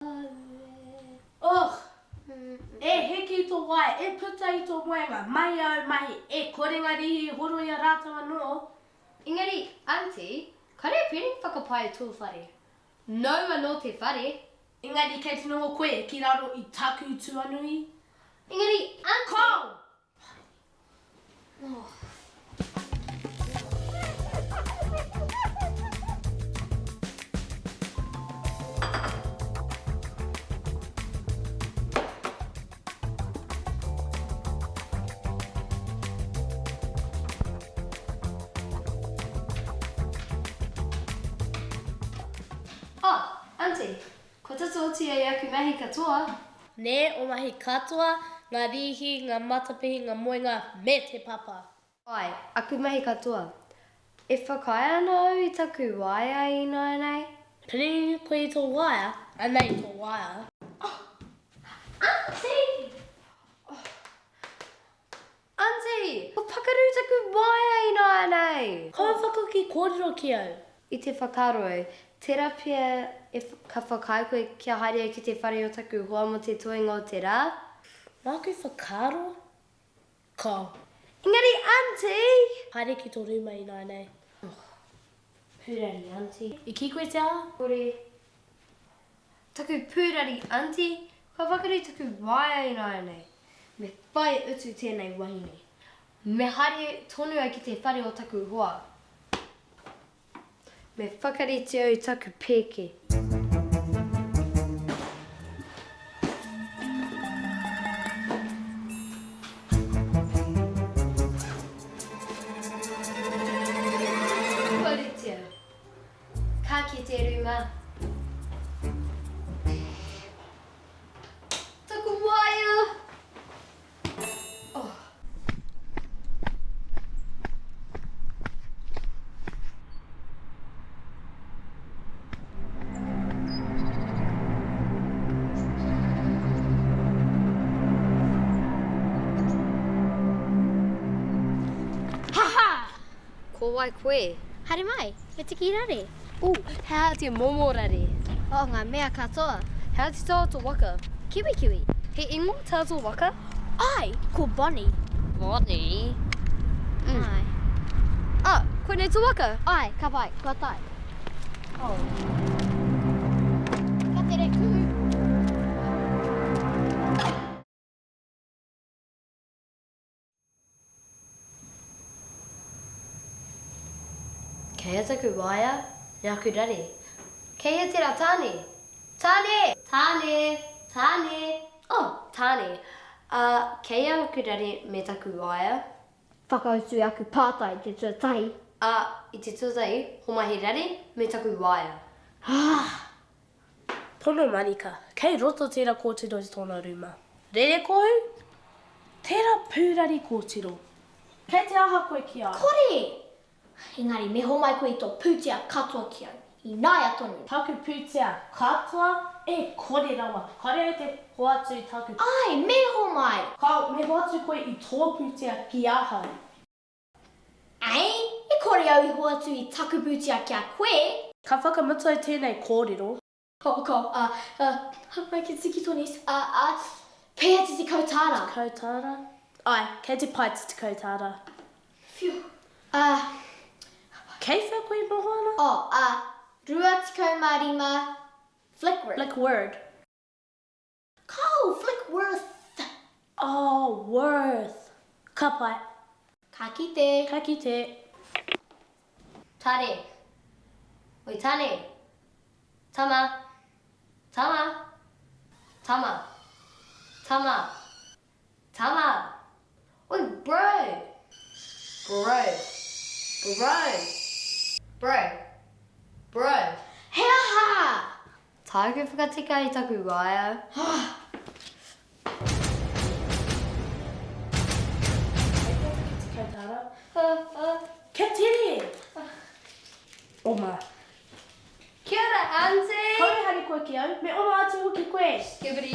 Aue. Ugh! E hiki i tō waea, e puta i tō moenga, mahi āu mahi, e kore ngā rīhi e horo i a rātou anō. Engari, Aunty, kare e pēnei whakapae tō whare. Nōu anō te whare. Engari kei te noho koe ki raro i taku tuanui. Engari, Aunty. Kāo! Oh, Aunty, kua tata oti ai aku mahi katoa. Nē, o mahi katoa, ngā rīhi, ngā matapihi, ngā moenga, me te papa. Āe, aku mahi katoa. E whakaae ana au i taku waea ināianei. Piri koe i tō waea, anei tō waea. Oh, Aunty! Oh, Aunty! Kua pakaru taku waea ināianei! Kua whakahoki kōrero ki au. I te whakaaro au, tērā pea e ka whakaae koe kia haere au ki te whare o taku hoa mō te toenga o te rā? Māku whakaaro? Kāo. Engari Aunty! Haere ki tō rūma ināianei. Oh. Pūrari Aunty. I kī koe te aha? Kore. Taku pūrari aunty, kua whakarei taku waea ināianei. Me whai utu tēnei wahine. Me haere tonu au ki te whare o taku hoa. Me whakarite au taku pēke. Kua rite au. Ka ki te ruma. Taku waea! Oh. Ha ha! Ko wai koe? Haere mai, me tiki rare. Ooh, he aha te momo rare? Oh, ngā mea katoa. He aha te toa o tō waka? Kiwikiwi. He ingoa tā tō waka? Āe, ko Bonnie. Bonnie? Mm. Āe. Ah, koinei tō waka? Āe, ka pai, kua tae. Oh. Ka tere kuhu. Kei hea taku waea? Me aku rare. Kei hea tērā tāne? Tāne! Tāne! Tāne! Oh, tāne. Ā, kei hea aku rare me taku waea? Whakautu i aku pātai i te tuatahi. Ā, i te tuatahi, homai he rare me taku waea. Ah! Pono marika, kei roto tērā kōtiro i tōna rūma. Rere kohu? Tērā pūrari kōtiro. Kei te aha koe ki a. Kore! Engari me homai koe i tō pūtea katoa ki au, ināia tonu. Taku pūtea katoa? E kore rawa, kare au te hoatu i taku. Āe, me homai! Kāo, me hoatu koe i tō pūtea ki ahau. Āe, e kore au i hoatu i taku pūtea ki a koe. Ka whakamutu au tēnei kōrero. Ko, ko, a, a, mai ki te tiki toni, a, a, pēhea te 10 tāra? 10 tāra? Āe, kei te pai te 10 tāra. Whiu, a. Kei whea koe e noho ana? Oh, a, 25 Flickworth. Flickworth. Kāo, Flickworth. Oh, worth. Ka pai. Ka kite. Ka kite. Tane. Oi Tane. Tama. Tama. Tama. Tama. Tama. Oi bro. Bro. Bro. Bro. Bro. He aha? Tāku whakatika i taku waea. Kei te ki te kautara. Kia tere! Oma. Kia ora, Aunty! Kaua e hari koe ki au, me oma atu hoki koe! Skibidi.